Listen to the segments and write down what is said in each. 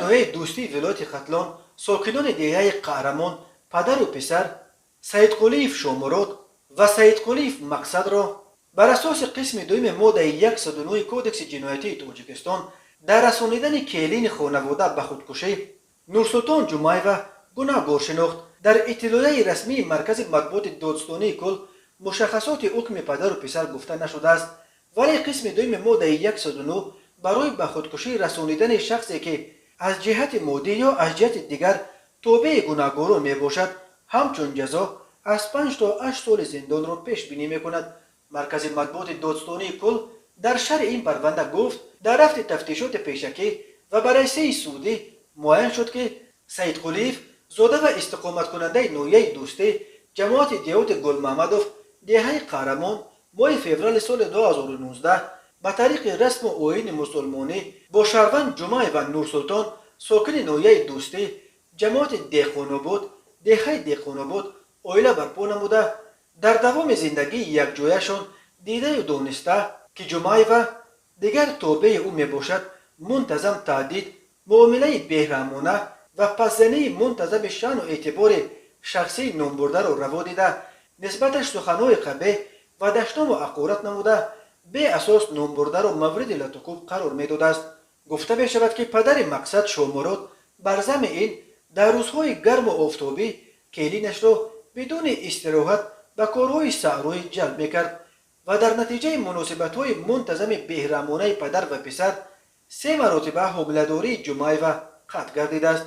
Ноҳияи Дӯстии вилояти Хатлон, сокинони деҳаи Қаҳрамон, падару писар Саидқулиев Шомурод ва Саидқулиев Мақсадро бар асоси қисми дуюми моддаи 109 Кодекси ҷиноятии Тоҷикистон дар расонидани келини хонавода ба худкушӣ Нурсултон Ҷумаева гунаҳгор шинохт. Дар иттилоияи расмии Маркази матбуоти додстонии кул мушаххасоти ҳукми падару писар гуфта нашудааст, вале қисми дуюми моддаи 109 барои ба худкушӣ расонидани шахсе, ки аз ҷиҳати моддӣ ё аз ҷиҳати дигар тобеи гунаҳгорон мебошад, ҳамчун ҷазо аз 5 то 8 соли зиндонро пешбинӣ мекунад. Маркази матбуоти додстонии кул дар шарҳи ин парванда гуфт, дар рафти тафтишоти пешакӣ ва баррасии судӣ муайян шуд, ки Саидқулиев, зода ва истиқоматкунандаи ноҳияи Дӯстӣ, ҷамоати деҳоти Гулмаҳмадов, деҳаи Қаҳрамон, моҳи феврали соли 2019 ба тариқи расму оини мусулмонӣ бо шаҳрванд Ҷумаева Нурсултон, сокини ноҳияи Дӯстӣ, ҷамоати Деҳқонобод, деҳаи Деҳқонобод, оила барпо намуда, дар давоми зиндагии якҷояшон дидаю дониста, ки Ҷумаева дигар тобеи ӯ мебошад, мунтазам таҳдид, муомилаи беҳраҳмона ва пасзании мунтазами шаъну эътибори шахсии номбурдаро раво дида, нисбаташ суханҳои қабеҳ ва дашному ҳақорат намуда, беасос номбурдаро мавриди латукӯб қарор медодааст. Гуфта мешавад, ки падари Мақсад Шомурод бар зами ин дар рӯзҳои гарму офтобӣ келинашро бидуни истироҳат ба корҳои саҳроӣ ҷалб мекард ва дар натиҷаи муносибатҳои мунтазами беҳраҳмонаи падар ва писар се маротиба ҳомиладории Ҷумаева қатъ гардидааст.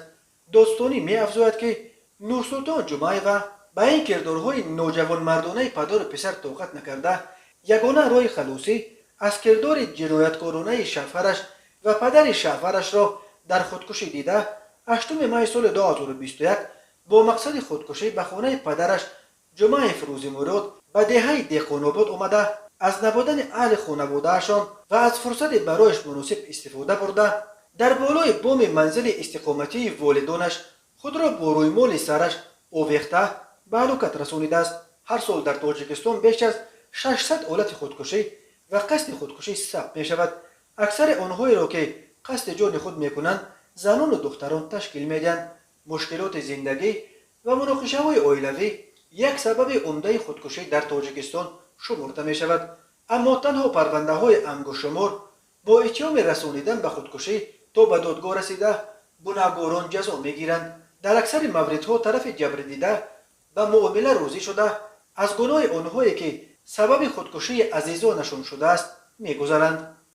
Додстонӣ меафзояд, ки Нурсултон Ҷумаева ба ин кирдорҳои ноҷавонмардонаи падару писар тоқат накарда, ягона роҳи халосӣ аз кирдори ҷинояткоронаи шавҳараш ва падари шавҳарашро дар худкушӣ дида, 8 майи соли 2021 бо мақсади худкушӣ ба хонаи падараш Ҷумаев Рӯзимурод ба деҳаи Деҳқонобод омада, аз набудани аҳли хонаводаашон ва аз фурсати барояш муносиб истифода бурда, дар болои боми манзили истиқоматии волидонаш худро бо рӯймоли сараш овехта ба ҳалокат расонидааст. Ҳар сол дар Тоҷикистон беш аз 600 ҳолати худкушӣ ва қасди худкушӣ сабт мешавад. Аксари онҳоеро, ки қасди ҷони худ мекунанд, занону духтарон ташкил медиҳанд. Мушкилоти зиндагӣ ва муноқишаҳои оилавӣ як сабаби умдаи худкушӣ дар Тоҷикистон шумурда мешавад, аммо танҳо парвандаҳои ангуштшумор бо иттиҳоми расонидан ба худкушӣ то ба додгоҳ расида, гунаҳгорон ҷазо мегиранд. Дар аксари мавридҳо тарафи ҷабрдида ба муомила розӣ шуда, аз гуноҳи онҳое, ки сабаби худкушии азизонашон шудааст, мегузаранд.